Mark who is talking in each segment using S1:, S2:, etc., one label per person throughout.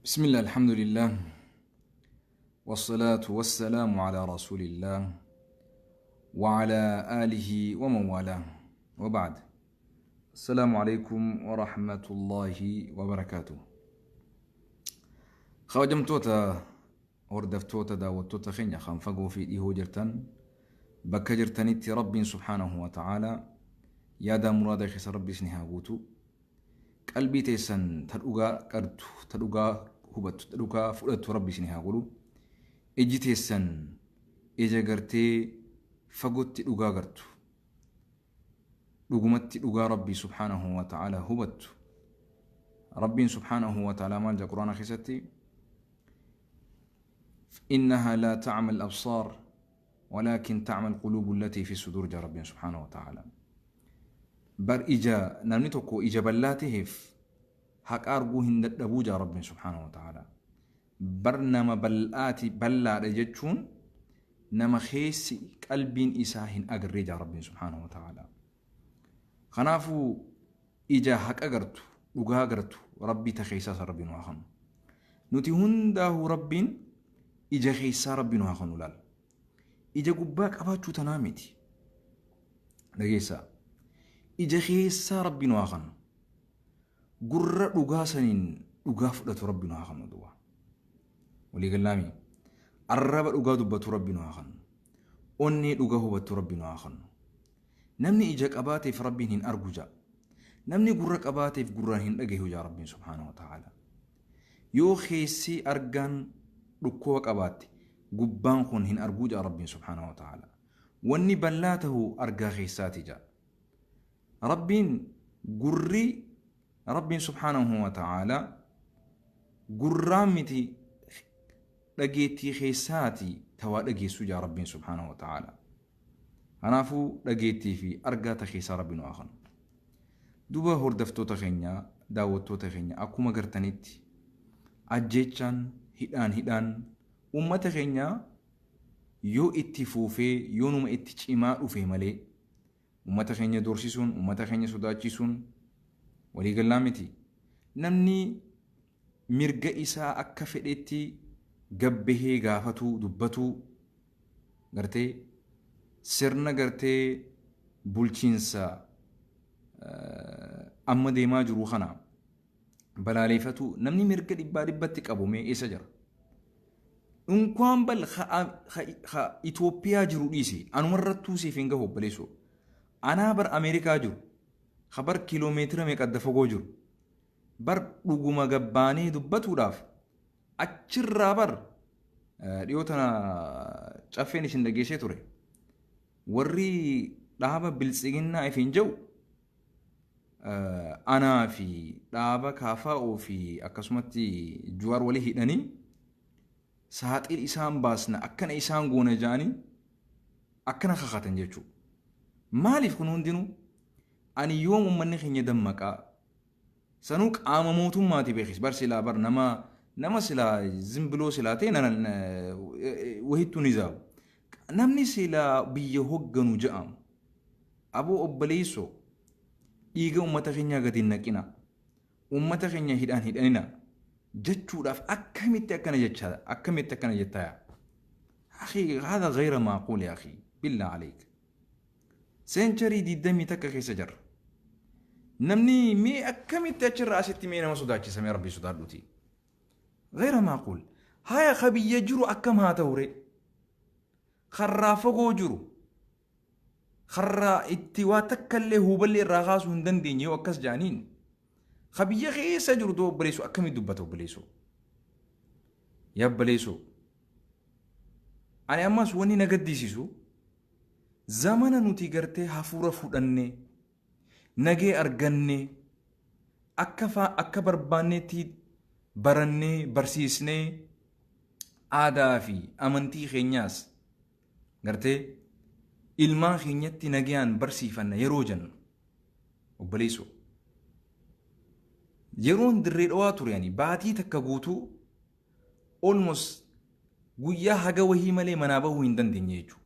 S1: بسم الله، الحمد لله، والصلاة والسلام على رسول الله وعلى آله ومن والاه، وبعد، السلام عليكم ورحمة الله وبركاته. Kabajamtoota hordoftoota daawwattoota keenya kan fagoo fi dhihoo jirtan, bakka jirtanitti Rabbiin subhaanahu wa ta'aalaa yaada muraada keessa Rabbi isin haa guutu. Qalbii teessan ta dhugaa qartu, ta dhugaa hubattu, ta dhugaa fudhattu Rabbi isin haa godhu. Iji teessan ija gartee fagootti dhugaa gartu, dhugumatti dhugaa Rabbii subhaanahu wa ta'aalaa hubattu. Rabbiin subhaanahu wa ta'aalaa maal jedha Quraana keessatti? إنها لا تعمى الأبصار ولكن تعمى القلوب التي في الصدور جا ربي سبحانه وتعالى. Bar ija namni tokko ija bal'aa ta'eef haqa arguu hin dadhabuu jaa Rabbiin subhaanahu wa ta'ala. Bar nama bal'aati, bal'aadha jechuun nama keessi qalbiin isaa hin agarree jaa Rabbiin subhaanahu wa ta'ala. Kanaafuu ija haqa gartu, dhugaa gartu, Rabbii ta keessaa isa Rabbiin haa kennu. Nuti hundaahuu Rabbiin ija keessaa Rabbiin haa kennu. Laal, ija gubbaa qabaachuu tanaa miti, dhageessaa, ija keessaa Rabbiin haa kennu. Gurra dhugaa saniin dhugaa fudhatu Rabbiin haa kennu. Duwwaa walii gallaami. Arraba dhugaa dubbatu Rabbiin haa kennu. Onnee dhugaa hubattu Rabbiin haa kennu. Namni ija qabaateef Rabbiin hin argu jaa, namni gurra qabaateef gurraan hin dhagahu jaa Rabbiin subhaanahu wa ta'ala. Yoo keessi argaan dhukkuba qabaatte, gubbaan kun hin arguu jaa Rabbiin subhaanahu wa ta'ala. Wanni bal'aa ta'u argaa keessaati jaa Rabbiin. Gurri Rabbiin subhaanahu wa ta'ala gurraan miti, dhageettii keessaati tawaa dhageessu jaa Rabbiin subhaanahu wa ta'ala. Kanaafuu dhageettii fi argaa ta keessaa Rabbi nu haa kennu. Duba hordoftoota keenya, daawwattoota keenya, akkuma gartanitti ajjeechaan, hidhaan hidhaan uummata keenya yoo itti fuufee, yoonuma itti cimaa dhufe malee, uummata keenya doorsisuun, uummata keenya sodaachisuun waliigalaa miti. Namni mirga isaa akka fedhetti gabbahee gaafatuu, dubbatuu, gartee sirna gartee bulchiinsa amma deemaa jiru kana balaaleeffatu, namni mirga dhibbaa dhibbatti qabu mee eessa jira? Unkwaan bal ha Itoophiyaa jiru dhiise, anumarrattuu siif hin gahu, obboleessoo. Anaa bar Ameerikaa jiru, ha bar kiiloomeetira meeqa adda fagoo jiru. Bar dhuguma gabbaanee dubbatuudhaaf achirraa bar dhiyoo tana caffeen isin dhageessee ture. Warri dhaaba biltsiginnaa ifiin jedhu anaa fi dhaaba KFO fi akkasumatti Juwaar walii hidhanii saaxil isaan baasna, akkana isaan goona jedhanii akkana kakatan jechuudha. Maaliif kun hundinuu? Ani yoom uummanni keenya dammaqaa? Sanuu qaama mootummaati beekis. Bar silaa bar nama silaa zimbiloo silaa ta'e nana wahittuu ni zaabu. Namni silaa biyya hogganu jedhamu, aboo obboleessoo, dhiiga uummata keenyaa gadi hin naqina. Uummata keenya hidhaan hidhanina jechuudhaaf akkamitti akkana jechaa, akkamitti akkana jettaa? أخي، هذا غير معقول يا أخي، بالله عليك. Century 21 keessa jirra. Namni mee akkamitti achirraa asitti mee nama sodaachisa? Mee Rabbii sodaadhuuti. غير معقول. Haya, ka biyya jiru akkam haa ta'u ree? Karraa fagoo jiru, karraa itti waa takka illee huballee irraa kaasuu hin dandeenye yoo akkas jedhaniin, ka biyya keessa jiru doo obboleessu akkamitti dubbata? Obboleessu, yaa obboleessu, ani ammas wanni na gaddisiisu zamana nuti gartee hafuura fudhannee nagee argannee akka akka barbaannetti barannee barsiisnee aadaa fi amantii keenyaas gartee ilmaan keenyatti nagayaan barsiifanna yeroo jennu, obboleessoo, yeroon Dirree Dhawaa ture ani baatii takka guutuu almost guyyaa haga wahii malee manaa bahuu hin dandeenye jechuudha.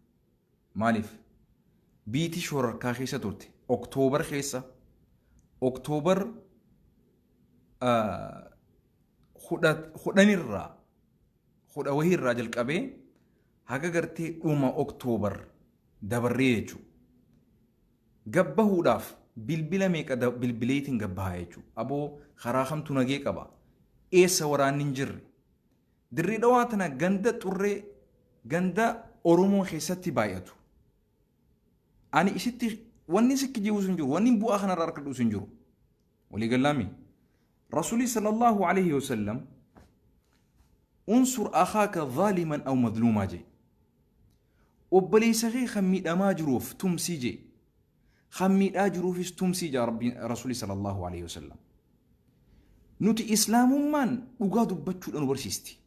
S1: Maaliif? Biitii shororkaa keessa turte. Oktoobar keessa, Oktoobar 10 irraa 10 wahiirraa jalqabee haga gartee dhuma Oktoobar dabarree jechuudha. Gabbahuudhaaf bilbila meeqa bilbileetiin gabbahaa jechuudha. Aboo, karaa kamtu nagee qaba? Eessa waraanni hin jirre? Dirree Dhawaa tana ganda xurree, ganda Oromoo keessatti baay'atu. Ani isitti wanni sikki jibuus hin jiru, wanni bu'aa kanarraa argadhuus hin jiru. Walii gallaami. Rasuulli sallallahu alaihi wasallam "Unsur akhaaka zaaliman aw madluumaa" jee. Obboleessa kee kan miidhamaa jiruuf tumsii jee. Kan miidhaa jiruufis tumsii jaa Rabbiin Rasuulli sallallahu alaihi wasallam. Nuti Islaamummaan dhugaa dubbachuudha nu barsiisti.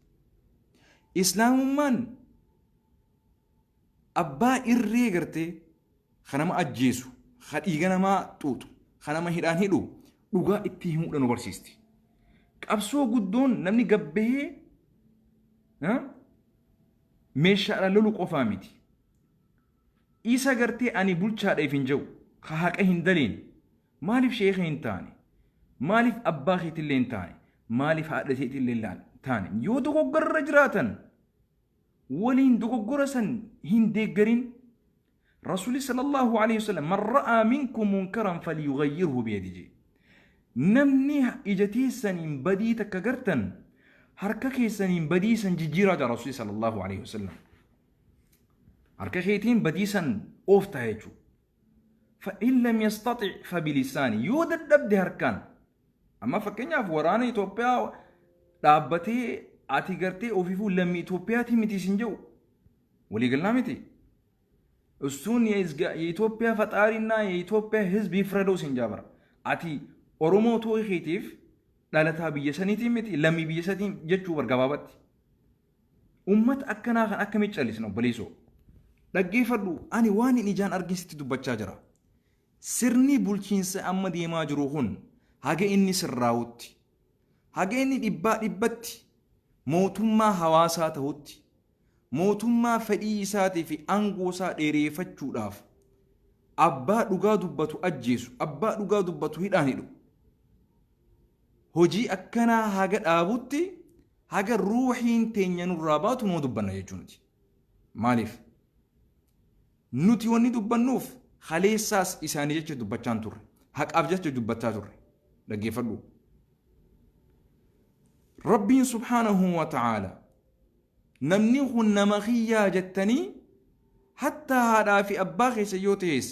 S1: Islaamummaan abbaa irree gartee kan nama ajjeesu, kan dhiiga namaa xuuxu, kan nama hidhaan hidhu dhugaa itti himuudha nu barsiisti. Qabsoo guddoon namni gabbahee meeshaadhaan lolu qofaa miti. Isa gartee ani bulchaadhaaf hin jiru, ka haqa hin daleen, maaliif sheeka hin taane, maaliif abbaa keetillee hin taane, maaliif haadha keetillee hin taane, yoo dogoggorra jiraatan waliin dogoggora san hin deeggarin. Rasuulli sallallahu alaihi wasallam "Man ra'aa minkum munkaran falyughayyirhu biyadihi" jee. Namni ija teessaniin badii takka gartan harka keessaniin badii san jijjiiraa jira Rasuulli sallallahu alaihi wasallam. Harka keetiin badii san ooftaa jechuudha. فإن لم يستطع فبلسانه, yoo dadhabde harkaan. Amma fakkeenyaaf waraana Itoophiyaa dhaabbatee ati gartee ofiifuu lammii Itoophiyaatii miti isin jedhu, waliigalaa miti. እሱን የኢትዮጵያ ፈጣሪና የኢትዮጵያ ሕዝብ ይፍረደው sin jaabara. Ati Oromoo ta'uu keetiif dhalataa biyya saniitii miti, lammii biyya saniitii jechuu bar gabaabatti. Uummata akkanaa kan akkamitti callisna, obboleessoo? Dhaggeeffadhu, ani waan hin ijaan argisitti dubbachaa jira. Sirni bulchiinsa amma deemaa jiru kun haga inni sirraa'utti, haga inni dhibbaa dhibbatti mootummaa hawaasaa ta'utti, mootummaa fedhii isaatii fi aangoo isaa dheereeffachuudhaaf abbaa dhugaa dubbatu ajjeesu, abbaa dhugaa dubbatu hidhaan hidhu. Hojii akkanaa haga dhaabutti, haga ruuxiin teenya nurraa baatu nuu dubbanna jechuunuti. Maaliif? Nuti wanni dubbannuuf haleessaas isaanii jecha dubbachaa turre. Haqaaf jecha dubbachaa turre. Dhaggeeffadhu. Rabbiin subhaanahu wa ta'aala namni kun nama kiyyaa jettanii hattaa haadhaa fi abbaa keessa yoo ta'es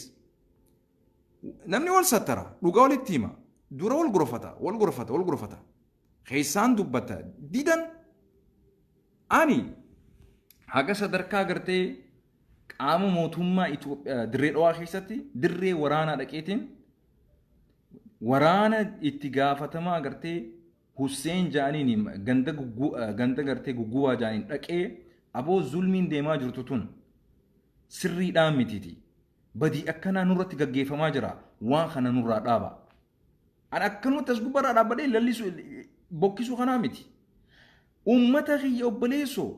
S1: namni wal sattara, dhugaa walitti hima, dura wal gorfata, wal gorfata, wal gorfata, keessaan dubbata didan. Ani haga sadarkaa gartee qaama mootummaa Itoophiyaa Dirree Dhawaa keessatti dirree waraanaa dhaqeetiin waraana itti gaafatamaa gartee Hussein jaaniin ganda ganda gartee gugguwaa jaaniin dhaqee, aboo, zulmiin deemaa jirtu tun sirriidhaan mitiiti. Badii akkanaa nurratti gaggeeffamaa jira, waan kana nurraa dhaaba. Ani akkanumatti as gubbaarraa dhaabbadhee lallisu bokkisuu kanaa miti. Uummata kiyya, obboleessoo,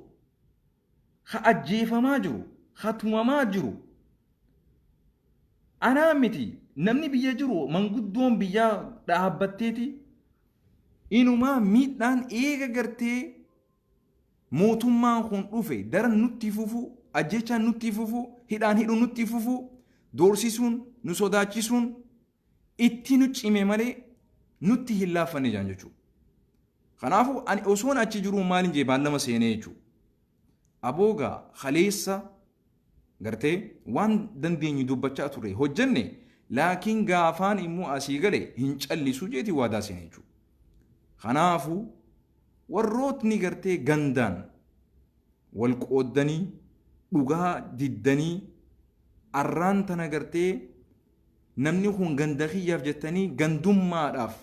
S1: ka ajjeefamaa jiru, ka tumamaa jiru. Anaa miti, namni biyya jiru manguddoon biyyaa dhaabbatteeti inumaa miidhaan eega gartee mootummaan kun dhufe daran nutti fufu, ajjechaan nutti fufu, hidhaan hidhuun nutti fufu, doorsisuun nu sodaachisuun itti nu cime malee nutti hin laaffanne jaan jechuudha. Kanaafuu ani osoon achi jiru maalin jee baallama seenee jechuudha. Aboogaa kaleessa gartee waan dandeenyu dubbachaa ture hojjenne, laakiin gaafaan immoo asii gale hin callisu jeeti waadaa seene jechuudha. Kanaafuu warrootni gartee gandaan wal qooddanii dhugaa diddanii arraan tana gartee namni kun ganda kiyyaaf jettanii gandummaadhaaf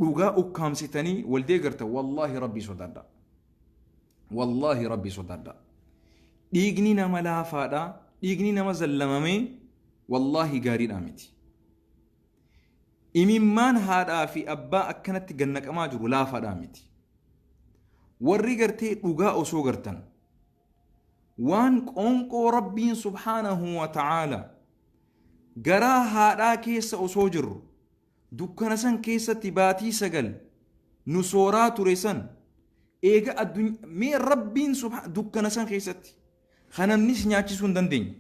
S1: dhugaa ukkaamsitanii wal deeggartan, wallaahi Rabbii sodaadha. Wallaahi Rabbii sodaadha. Dhiigni nama laafaadha. Dhiigni nama zallamamee wallaahi gaariidha miti. Imimmaan haadhaa fi abbaa akkanatti gannaqamaa jiru laafaadha miti. Warri gartee dhugaa osoo gartan waan qoonqoo Rabbiin subhaanahu wa ta'aala garaa haadhaa keessa osoo jirru dukkana san keessatti baatii 9 nu sooraa ture san eega addunyaa mee Rabbiin dukkana san keessatti kan namni si nyaachisuu hin dandeenye,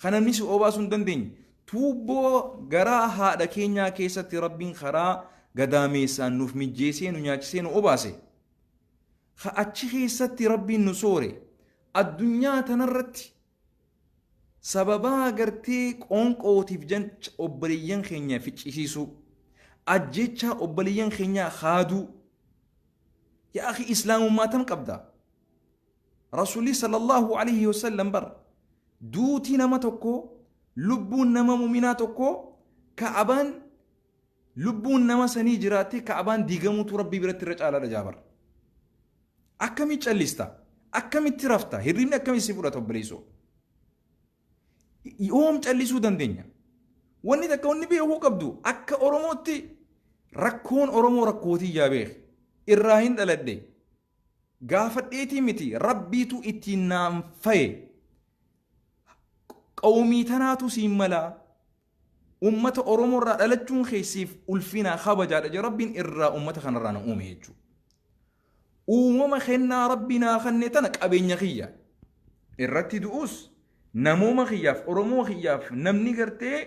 S1: kan namni si obaasuu hin dandeenye, tuubboo garaa haadha keenyaa keessatti Rabbiin karaa gadaameessaan nuuf mijjeessee nu nyaachisee nu obaase, ka achi keessatti Rabbiin nu soore, addunyaa tanarratti sababaa gartee qoonqootiif jecha obboleeyyan keenya ficcisiisuu, ajjechaa obboleeyyan keenyaa haaduu. Yaa akhi, islaamummaa tam qabda? Rasuulli sallallahu alaihi wasallam bar duutii nama tokko, lubbuun nama muminaa tokko, Ka'abaan lubbuun nama sanii jiraattee Ka'abaan diigamuutu Rabbii biratti irra caalaadha jaabar. Akkamii callista? Akkamitti rafta? Hirribni akkamii si fudhata, obboleessoo? Yoom callisuu dandeenya? Wanni takka wanni beekuu qabdu, akka Oromootti rakkoon Oromoo rakkootii ijaa beek. Irraa hin dhaladhe. Gaafadheetii miti, Rabbiitu ittiin naan faye. Qawmii tanaatu siin malaa. Ummata Oromoo irraa dhalachuun keessiif ulfina kabajaadha jee Rabbiin irraa ummata kanarraa na uume jechuudha. Uumama kennaa Rabbi naa kenne tana, qabeenya kiyya irratti du'us, namooma kiyyaaf, Oromoo kiyyaaf namni gartee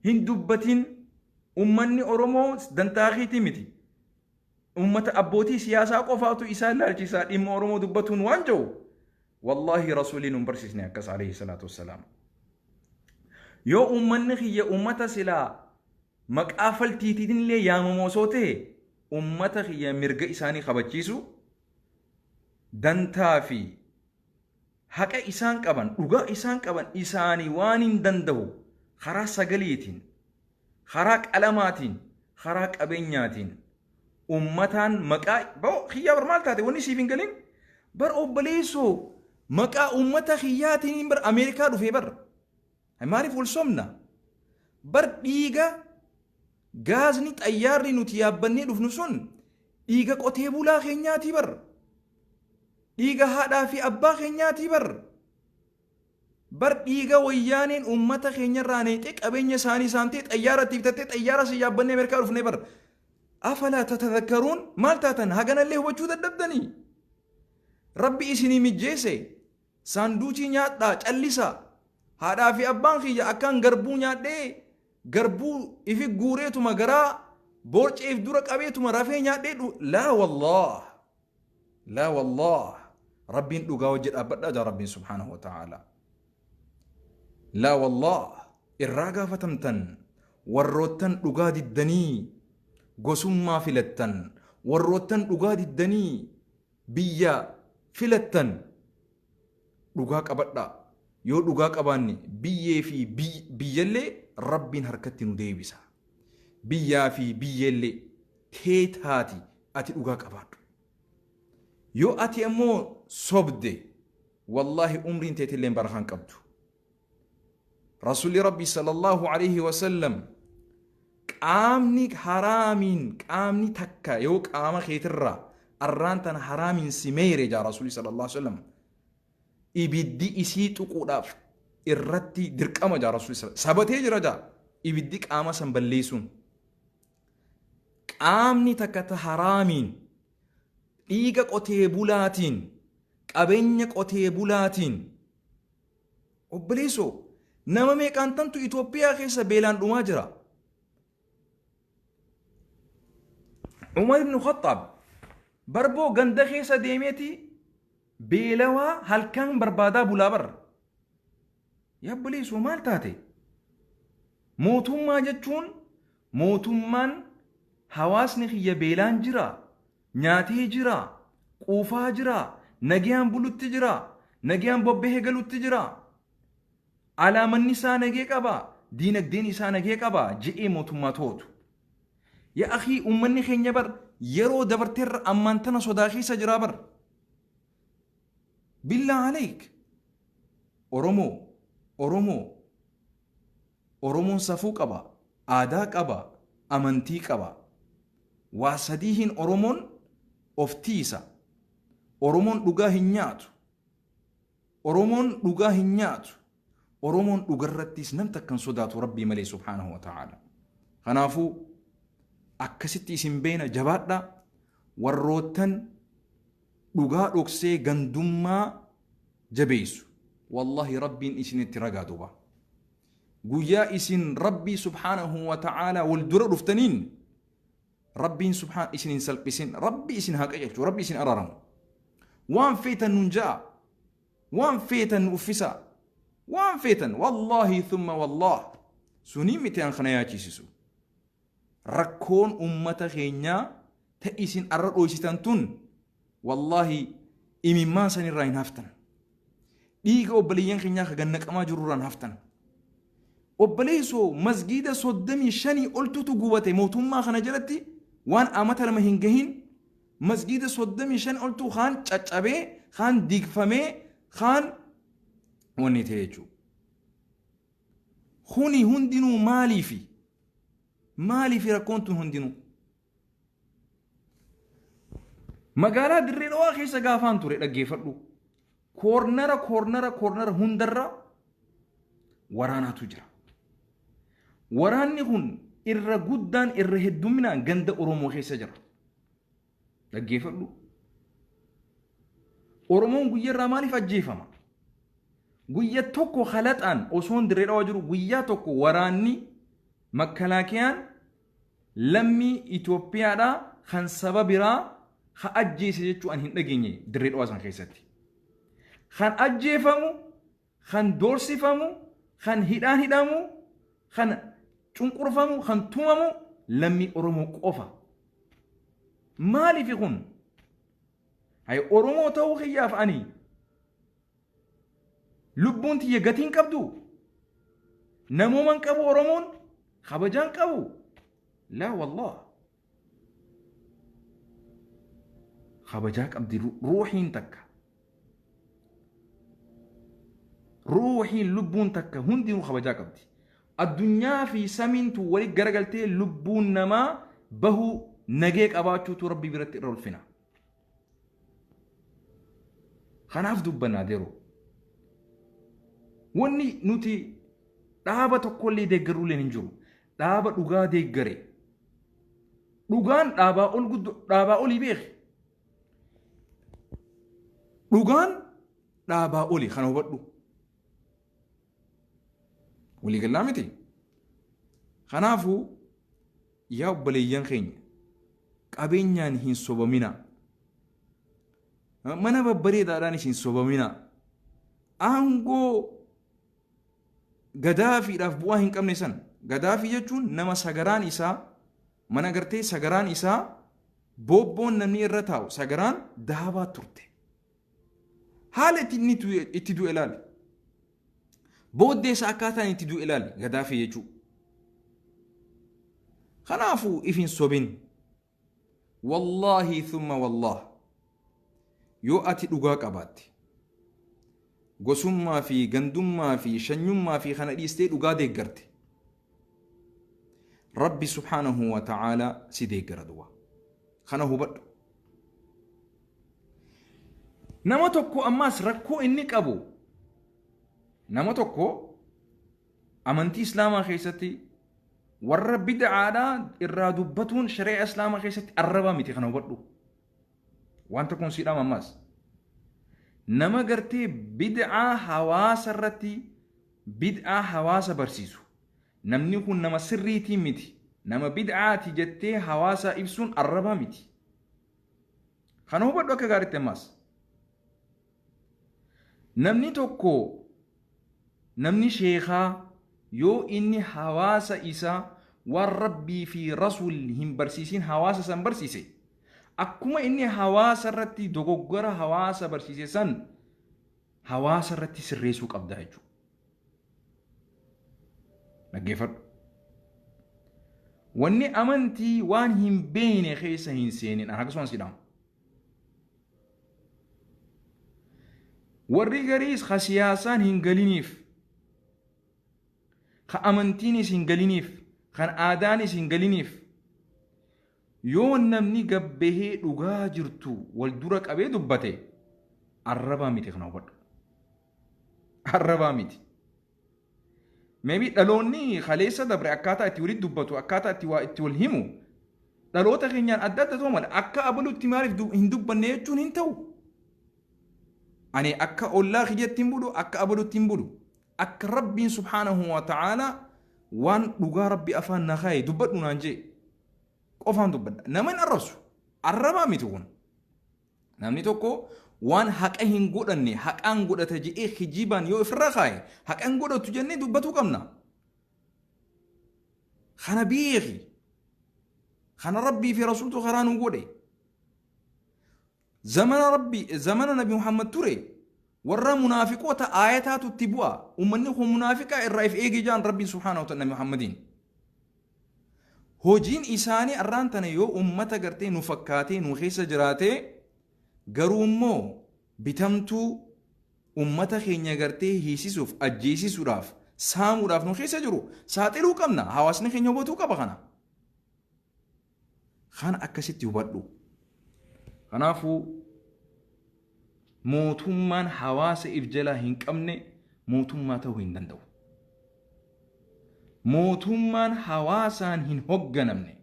S1: hin dubbatin. Ummanni Oromoo dantaa keetii miti. Ummata abbootii siyaasaa qofaatu isaan laalchisaa dhimma Oromoo dubbatuun waan jiru. Wallaahi Rasuuliin nun barsiisne akkas alayhi salaatu wassalaam. Yoo ummanni kiyya ummata silaa maqaa faltiitiin illee yaamamu osoo ta'e, ummata kiyya mirga isaanii kabachiisu, dantaa fi haqa isaan qaban, dhugaa isaan qaban isaanii waan hin danda'u karaa sagaleetiin, karaa qalamaatiin, karaa qabeenyaatiin ummataan maqaa kiyyaa bar maal taate? Wanni siif hin galin bar, obboleessoo, maqaa ummata kiyyaatiin bar Ameerikaa dhufee bar. Maaliif wal somna? Bar dhiiga gaazni xayyaarri nuti yaabbannee dhufnu sun dhiiga qotee bulaa keenyaatii bar. Dhiiga haadhaa fi abbaa keenyaatii bar. Bar dhiiga wayyaaneen uummata keenyarraa neexee qabeenya isaanii saamtee xayyaara itti bitattee xayyaara si yaabbannee Ameerikaa dhufnee bar. Afalaa tatadhakkaruun? Maal taatan? Haganallee hubachuu dadhabdanii? Rabbi isinii mijjeesse, saanduuchii nyaadhaa callisaa. Haadhaa fi abbaan kiyya akkaan garbuu nyaadhee, garbuu ifi guureetuma garaa boorceef dura qabeetuma rafee nyaadhee laa wallaah, laa wallaah. Rabbiin dhugaa wajji dhaabbadhaa jaa Rabbiin subhaanahu wa ta'ala. Laa wallaah, irraa gaafatamtan warroottan dhugaa diddanii gosummaa filattan, warroottan dhugaa diddanii biyya filattan. Dhugaa qabadhaa. Yoo dhugaa qabaanne biyyee fi biyyallee Rabbiin harkatti nu deebisa. Biyyaa fi biyyeellee teetaati, ati dhugaa qabaadhu. Yoo ati ammoo sobde, wallaahi umriin teetillee barakaan qabdu. Rasuulli Rabbi sallallahu alaihi wasallam qaamni haraamiin, qaamni takka yoo qaama keetirraa arraan tana haraamiin si meeyre jaa Rasuulli sallallahu alaihi wasallam, ibiddi isii tuquudhaaf irratti dirqama jaa Rasuulli sabatee jira jaa ibiddi qaama san balleessuun. Qaamni takka ta haraamiin, dhiiga qotee bulaatiin, qabeenya qotee bulaatiin, obboleessoo, nama meeqaan tantu Itoophiyaa keessa beelaan dhumaa jira. Umar ibn Khattaab barboo ganda keessa deemeeti beelawaa halkan barbaadaa bulaa bar. Yaa obboleessoo, maal taate? Mootummaa jechuun, mootummaan hawaasni kiyya beelaan jira, nyaatee jira, quufaa jira, nagayaan bulutti jira, nagayaan bobbahee galutti jira. Alaamanni isaa nagee qaba, diinagdeen isaa nagee qaba je'ee mootummaa to'atu. Yaa akhii, uummanni keenya bar yeroo dabarteerra ammaan tana sodaa keessa jira bar. Billaa aleek. Oromoo, Oromoo, Oromoon safuu qaba, aadaa qaba, amantii qaba. Waa sadiihin Oromoon of tiisa. Oromoon dhugaa hin nyaatu. Oromoon dhugaa hin nyaatu. Oromoon dhugarrattis nam takkan sodaatu Rabbii malee subhaanahu wa ta'ala. Kanaafuu akkasitti isin beena, jabaadhaa. Warroottan dhugaa dhoksee gandummaa jabeessu, wallahi Rabbiin isinitti ragaa duuba. Guyyaa isin Rabbii subhaanahu wa ta'aalaa wal dura dhuftaniin Rabbiin subhaan isin hin salphisin, Rabbi isin haa qajeelchu, Rabbi isin araaramu. Waan feetan nun ja'a, waan feetan nu uffisaa, waan feetan, wallaahi thumma wallaah, sunii miti an kana yaachisisu. Rakkoon ummata keenyaa ta isin arra dhoysitan tun, wallaahi imimmaan san irraa hin haftan. Dhiiga obboleeyyan keenyaa ka gannaqamaa jiru irraa hin haftan. Obboleessoo, masgiida 35 oltutu gubate mootummaa kana jalatti. Waan amata 2 hin gahin masgiida 35 oltu kaan caccabee, kaan diigfamee, kaan wanni ta'e jechuudha. Kuni hundinuu maaliifi? Maaliifi rakkoon tun hundinuu? Magaalaa Dirree Dhawaa keessa gaafaan ture, dhaggeeffadhu. Koornara koornara koornara hundarra waraanaatu jira. Waraanni kun irra guddaan, irra heddumminaan ganda Oromoo keessa jira. Dhaggeeffadhu. Oromoon guyya irraa maaliif ajjeefama? Guyya tokko kalaxaan osoon Dirree Dhawaa jiru, guyyaa tokko waraanni makkalaakiyaan lammii Itoophiyaadhaa kan saba biraa ka ajjeese jechuu an hin dhageenye Dirree Dhawaa san keessatti. Kan ajjeefamu, kan doorsifamu, kan hidhaan hidhamu, kan cunqurfamu, kan tumamu lammii Oromoo qofa. Maaliif kun? Hay, Oromoo ta'uu kiyyaaf ani lubbuun tiyya gatiin qabdu? Namooman qabu? Oromoon kabajaan qabu? Laa wallah, kabajaa qabdi. Ruuxiin takka, ruuxiin lubbuun takka hundinuu kabajaa qabdi. Addunyaa fi samiin tun wali garagaltee lubbuun namaa bahuu nagee qabaachuutu Rabbi biratti irra ulfina. Kanaaf dubbannaa deroo. Wanni nuti dhaaba tokkollee deeggarullee hin jiru. Dhaaba dhugaa deeggare. Dhugaan dhaabaa ol guddoo, dhaabaa olii beeki. Dhugaan dhaabaa oli, kana hubadhu. Waliigallaa miti. Kanaafuu yaa obboleeyyan keenya, qabeenyaan hin sobamina. Mana babbareedaadhaanis hin sobamina. Aangoo Gadaafiidhaaf bu'aa hin qabne san. Gadaafii jechuun nama sagaraan isaa mana gartee, sagaraan isaa boobboon namni irra taa'u sagaraan daabaa turte. Haala itti inni itti du'e ilaali. Booddee isaa akkaataan itti du'e ilaali, Gadaafii jechuudha. Kanaafuu if hin sobin. Wallaahi thumma wallaah, yoo ati dhugaa qabaatte, gosummaa fi gandummaa fi shanyummaa fi kana dhiistee dhugaa deeggarte, Rabbi subhaanahu wa ta'aalaa si deeggara duwwa. Kana hubadhu. Nama tokko ammaas rakkoo inni qabu, nama tokko amantii Islaamaa keessatti warra bid'aadhaa irraa dubbatuun shari'a Islaamaa keessatti arrabaa miti, kana hubadhu. Wanta kun siidhaama ammaas. Nama gartee bid'aa hawaasa irratti bid'aa hawaasa barsiisu. Namni kun nama sirriitii miti. Nama bid'aati jettee hawaasa ibsuun arrabaa miti. Kana hubadhu akka gaariitti ammaas. Namni tokko, namni sheekaa, yoo inni hawaasa isaa waan Rabbii fi Rasuul hin barsiisin hawaasa san barsiise, akkuma inni hawaasa irratti dogoggora hawaasa barsiise san hawaasa irratti sirreessuu qabda jechuudha. Dhaggeeffadhu. Wanni amantii waan hin beekne keessa hin seenin, akkasumas jedhama. Warri gariis ka siyaasaan hin galiniif, ka amantiinis hin galiniif, kan aadaanis hin galiniif, yoo namni gabbahee dhugaa jirtu wal dura qabee dubbate arrabaa miti, kana hubadhu. Arrabaa miti. Maybe dhaloonni kaleessa dabre akkaataa itti walitti dubbatu, akkaataa itti waa itti wal himu Dhaloota keenyaan adda adda ta'uu mala. Akka abalutti maaliif hin dubbanne jechuun hin ta'u. Ani akka ollaa kiyyatti hin bulu, akka abalutti hin bulu. Akka Rabbiin subhaanahu wa ta'aalaa waan dhugaa Rabbi afaan na kaaye dubbadhu naan jee qofaan dubbadha. Nama hin arrabsu. Arrabaa miti kun. Namni tokko waan haqa hin godhanne haqaan godhata je'ee kijibaan yoo ifirra kaaye haqa hin godhatu jennee dubbatuu qabna. Kana beeki. Kana Rabbii fi Rasuultu karaa nu godhe. Zamana Rabbi zamana Nabi Muhammad ture warra munaafiqoota aayataatu itti bu'a. Ummanni kun munaafiqaa irraa if eegi jaan Rabbiin subhaanahu wa ta'ala Nabi Muhammadiin. Hojiin isaanii arraan tana yoo ummata gartee nu fakkaatee nu keessa jiraatee garuu immoo bitamtuu ummata keenya gartee hiisisuuf ajjeesisuudhaaf saamuudhaaf nu keessa jiru saaxiluu qabna. Hawaasni keenya hubatuu qaba kana. Kana akkasitti hubadhu. Kanaafuu mootummaan hawaasa if jalaa hin qabne mootummaa ta'uu hin danda'u. Mootummaan hawaasaan hin hogganamne,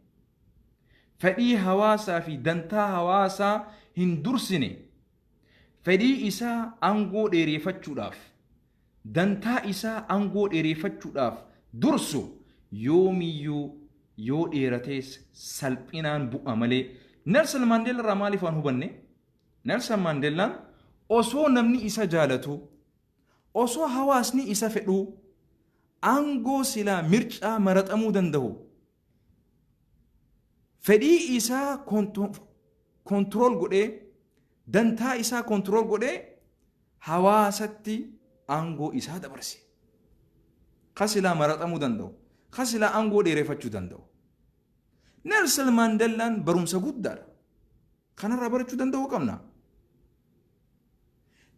S1: fedhii hawaasaa fi dantaa hawaasaa hin dursine, fedhii isaa aangoo dheereeffachuudhaaf, dantaa isaa aangoo dheereeffachuudhaaf dursu yoomiyyuu yoo dheeratees salphinaan bu'a malee. Nelson Maandeellaa irraa maaliif waan hubanne? Nelson Maandeellaan osoo namni isa jaalatu, osoo hawaasni isa fedhuu, aangoo silaa mircaa maraxamuu danda'u, fedhii isaa kontirool godhee, dantaa isaa kontirool godhee hawaasatti aangoo isaa dabarse. Ka silaa maraxamuu danda'u, ka silaa aangoo dheereffachuu danda'u. Nelson Maandellaan barumsa guddaadha. Kanarraa barachuu danda'uu qabna.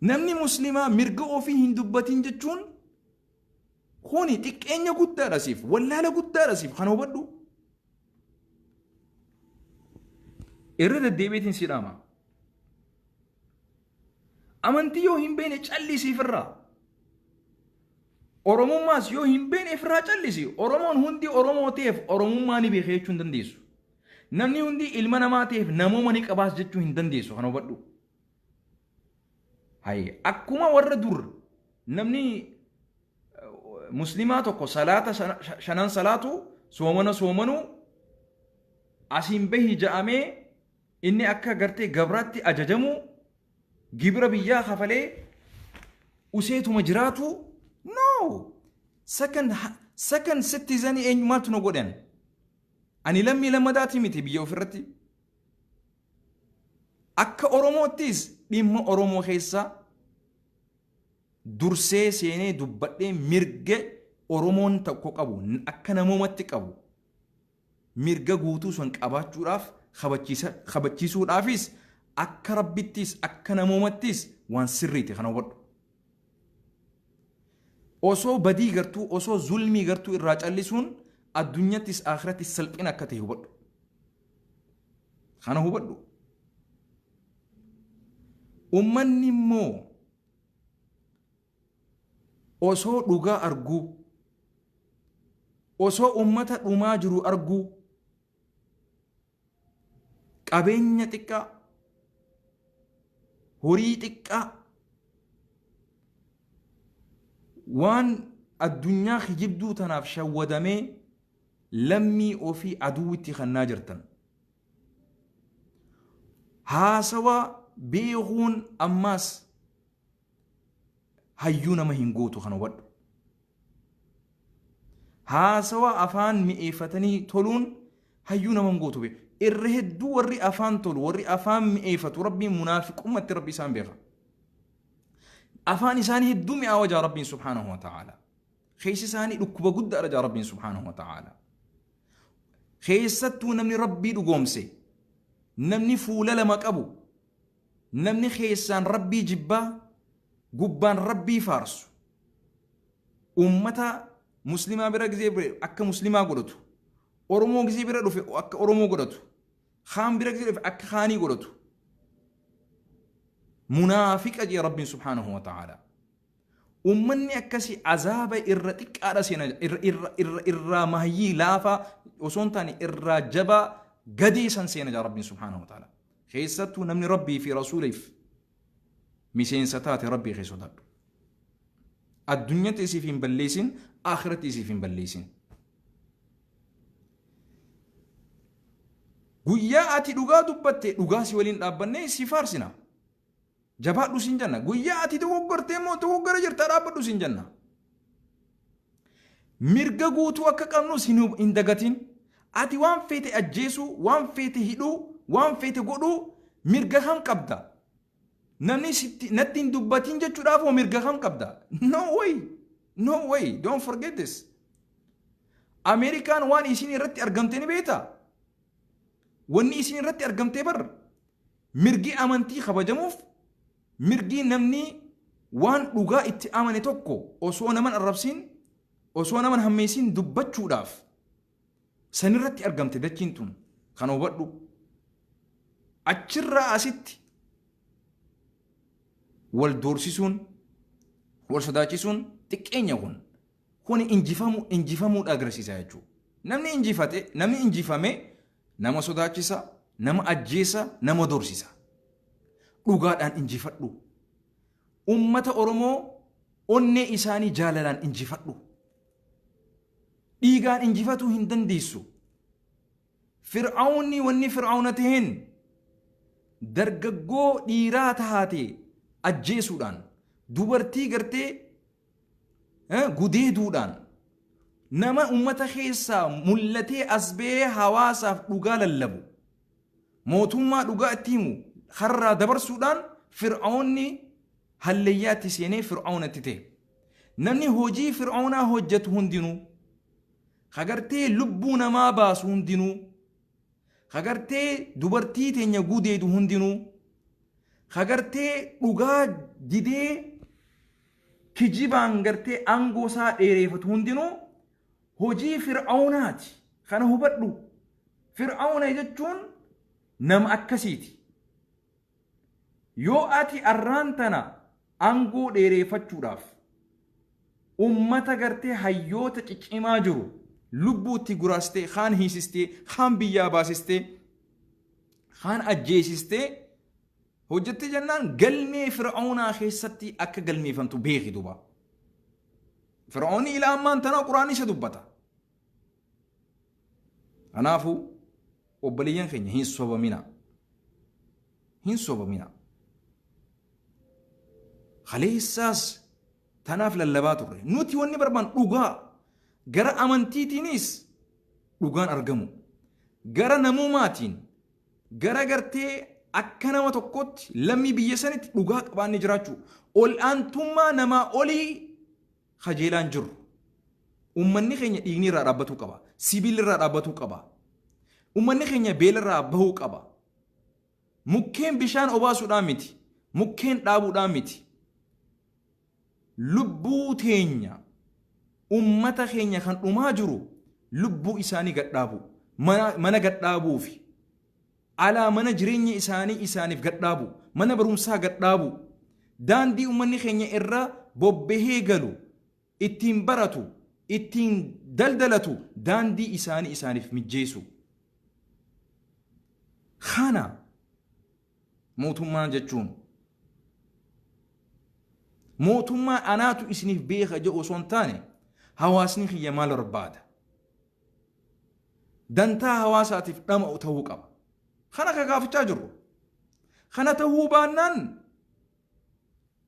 S1: Namni muslimaa mirga ofii hin dubbatin jechuun kuni xiqqeenya guddaadha siif, wallaala guddaadha siif, kana hubadhu. Irra deddeebiitiin si dhaama. Amantii yoo hin beekne callisi ifirraa. Oromummaas yoo hin beekne ifirraa callisi. Oromoon hundi Oromoo ta'eef Oromummaa ni beeka jechuu hin dandeessu. Namni hundi ilma namaa ta'eef namooma ni qabaas jechuu hin dandeessu, kana hubadhu. Haye akkuma warra dur namni muslimaa tokko salaata shanan salaatu, soomana soomanuu, asiin bahi ja'amee inni akka gartee gabraatti ajajamu, gibira biyyaa kafalee useetuma jiraatu, no second citizen eenyu maaltu na godhan? Ani lammii lammadaati miti biyya ofirratti. Akka Oromoottis dhimma Oromoo keessa dursee seenee dubbadhee mirga Oromoon tokko qabu, akka namoomatti qabu, mirga guutuu san qabaachuudhaaf kabachiisuudhaafis akka Rabbittis akka namoomattis waan sirriiti, kana hubadhu. Osoo badii gartuu, osoo zulmii gartuu irraa callisuun addunyattis akhirattis salphina akka ta'e hubadhu. Kana hubadhu. Ummanni immoo osoo dhugaa arguu, osoo ummata dhumaa jiru arguu, qabeenya xiqqaa, horii xiqqaa, waan addunyaa kijibduu tanaaf shawwadamee lammii ofii aduwwitti kannaa jirtan. Haasawa beekuun ammaas hayyuu nama hin gootu, kana hubadhu. Haasawa afaan mi'eeffatanii toluun hayyuu nama hin gootu beeku. Irra hedduu warri afaan tolu, warri afaan mi'eeffatu, Rabbiin munaafiqummatti Rabbi isaan beeka. Afaan isaanii hedduu mi'aawa jaa Rabbiin subhaanahu wa ta'ala. Keessi isaanii dhukkuba guddaadha jaa Rabbiin subhaanahu wa ta'ala. Keessattuu namni Rabbii dhugoomse, namni fuula lama qabu, namni keessaan Rabbii jibbaa, gubbaan Rabbii faarsu, ummata muslimaa bira gizee bire akka muslimaa godhatu, Oromoo gizee bira dhufe akka Oromoo godhatu, kaan bira gizee dhufe akka kaanii godhatu, munaafiqa jee Rabbiin subhaanahu wa ta'ala. Ummanni akkasii azaaba irra xiqqaadha seena, irra irra irra irraa mahayyii laafaa osoo hin taane irraa jabaa. Gadee san seena jaa Rabbiin subhaanahu wa ta'ala. Keessattuu namni Rabbii fi Rasuuliif miseensa taate Rabbii kee sodaadhu. Addunyatti isiif hin balleessin, akhiratti isiif hin balleessin. Guyyaa ati dhugaa dubbatte dhugaa si waliin dhaabbannee si faarsina. Jabaadhu siin jenna. Guyyaa ati dogoggortee immoo dogoggora jirtaa dhaabbadhu siin jenna. Mirga guutuu akka qabnus hin dagatin. Ati waan feete ajjeesuu, waan feete hidhuu, waan feete godhuu mirga kam qabda? Namni sitti natti hin dubbatin jechuudhaaf hoo mirga kam qabda? No way! No way! Don't forget this. Ameerikaan waan isiin irratti argamte ni beektaa? Wanni isiin irratti argamte bar mirgi amantii kabajamuuf, mirgi namni waan dhugaa itti amane tokko osoo naman arrabsiin, osoo naman hammeessiin dubbachuudhaaf sanirratti argamte dachiin tun. Kan hubadhu. Achirraa asitti wal doorsisuun, wal sodaachisuun xiqqeenya kun. Kuni injifamu injifamuudha agarsiisa jechuudha. Namni injifate, namni injifame nama sodaachisa, nama ajjeesa, nama doorsisa. Dhugaadhaan injifadhu. Ummata Oromoo onnee isaanii jaalalaan injifadhu. Dhiigaan injifatuu hin dandeessu. Fir'aawni wanni fir'aawna taheen dargaggoo dhiiraa taate ajjeesuudhaan, dubartii gartee gudeeduudhaan, nama ummata keessaa mul'atee as ba'ee hawaasaaf dhugaa lallabu, mootummaa dhugaa itti himu karraa dabarsuudhaan fir'aawni hallayyaatti seenee fir'aawnatti ta'e. Namni hojii fir'aawnaa hojjetu hundinuu, kagartee lubbuu namaa baasu hundinuu, kagartee dubartii teenya gudeedu hundinuu, kagartee dhugaa didee kijibaan gartee aangoo isaa dheereeffatu hundinuu hojii fir'aawnaati. Kana hubadhu. Fir'aawna jechuun nama akkasiiti. Yoo ati arraan tana aangoo dheereeffachuudhaaf ummata gartee hayyoota ciccimaa jiru lubbuu itti guraastee, kaan hiisistee, kaan biyyaa baasistee, kaan ajjeesistee hojjette jennaan, galmee fir'aawnaa keessatti akka galmeeffamtu beeki duba. Fir'aawni ila ammaan tana quraanni isa dubbata. Kanaafuu obboleeyyan keenya, hin sobamina. Hin sobamina. Kaleessaas tanaaf lallabaa turre. Nuti wanni barbaannu dhugaa. Gara amantiitiinis dhugaan argamu. Gara namummaatiin, gara gartee akka nama tokkotti lammii biyya sanitti dhugaa qabaannee jiraachuu. Ol'aantummaa namaa olii kajeelaan jirru. Uummanni keenya dhiigni irraa dhaabbatuu qaba. Sibiilli irraa dhaabbatuu qaba. Uummanni keenya beela irraa bahuu qaba. Mukkeen bishaan obaasuudhaan miti. Mukkeen dhaabuudhaan miti. Lubbuu teenya, ummata keenya kan dhumaa jiru lubbuu isaanii gadhaabu. Mana gadhaabuu fi alaa mana jireenya isaanii isaaniif gadhaabu. Mana barumsaa gadhaabu. Daandii uummanni keenya irra bobbahee galu, ittiin baratu, ittiin daldalatu, daandii isaanii isaaniif mijjeessu. Kana mootummaa jechuun mootummaa anaatu isiniif beeka jedhu osoo hin taane, hawaasni kiyya maal barbaada? Dantaa hawaasaatiif dhama'u ta'uu qaba. Kana ka gaafachaa jirru. Kana ta'uu baannaan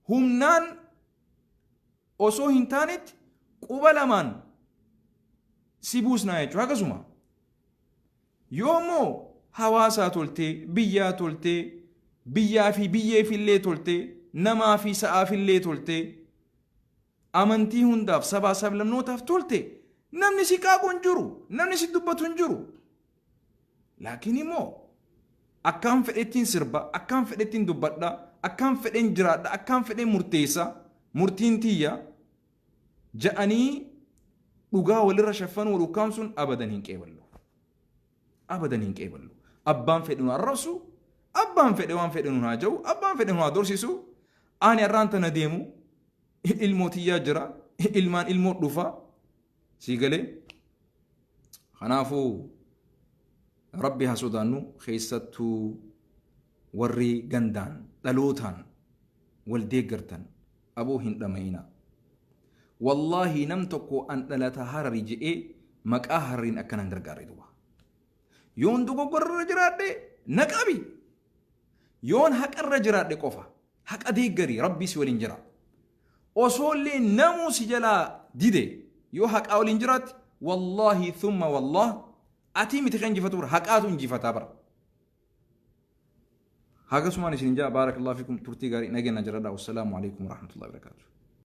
S1: humnaan osoo hin taanetti quba lamaan si buusnaa jechuudha akkasuma. Yoo immoo hawaasaa toltee, biyyaa toltee, biyyaa fi biyyeefillee toltee, namaa fi sa'aafillee toltee, amantii hundaaf, sabaa sablammootaaf tolte, namni si qaaqu hin jiru, namni si dubbatu hin jiru. Laakiin immoo akkaan fedhettiin sirba, akkaan fedhettiin dubbadha, akkaan fedhen jiraadha, akkaan fedhen murteessa, murtiin tiyya ja'anii dhugaa walirra shaffanuu, wal ukkaamsuun abadan hin qeeballu. Abadan hin qeeballu. Abbaan fedhe nu arrabsu, abbaan fedhe waan fedhe nu haa ja'u, abbaan fedhe nu haa dorsisu. Ani har'aan tana deemu ilmoo tiyyaa jira, ilmaan ilmoo dhufa. Sii galee. Kanaafuu Rabbi haa sodaannu, keessattuu warri gandaan dhalootaan wal deeggartan, aboo hin dhama'ina. Wallaahi, nam tokko an dhalata Harari je'ee maqaa Harariin akkanan gargaarre duba. Yoon dogoggorarra jiraadhe na qabi. Yoon haqarra jiraadhe qofa haqa deeggari, Rabbi si waliin jira. Osoollee namuu si jalaa dide, yoo haqaa waliin jiraatte, wallaahi thumma wallaah, atii miti kan injifatu bara, haqaatu injifataa bara. Hagasumaan isin jaa, baarakallahu fikum, turtii gaarii, nageenya jiradha. Wassalaamu alaikum warahmatullahi wabarakatuh.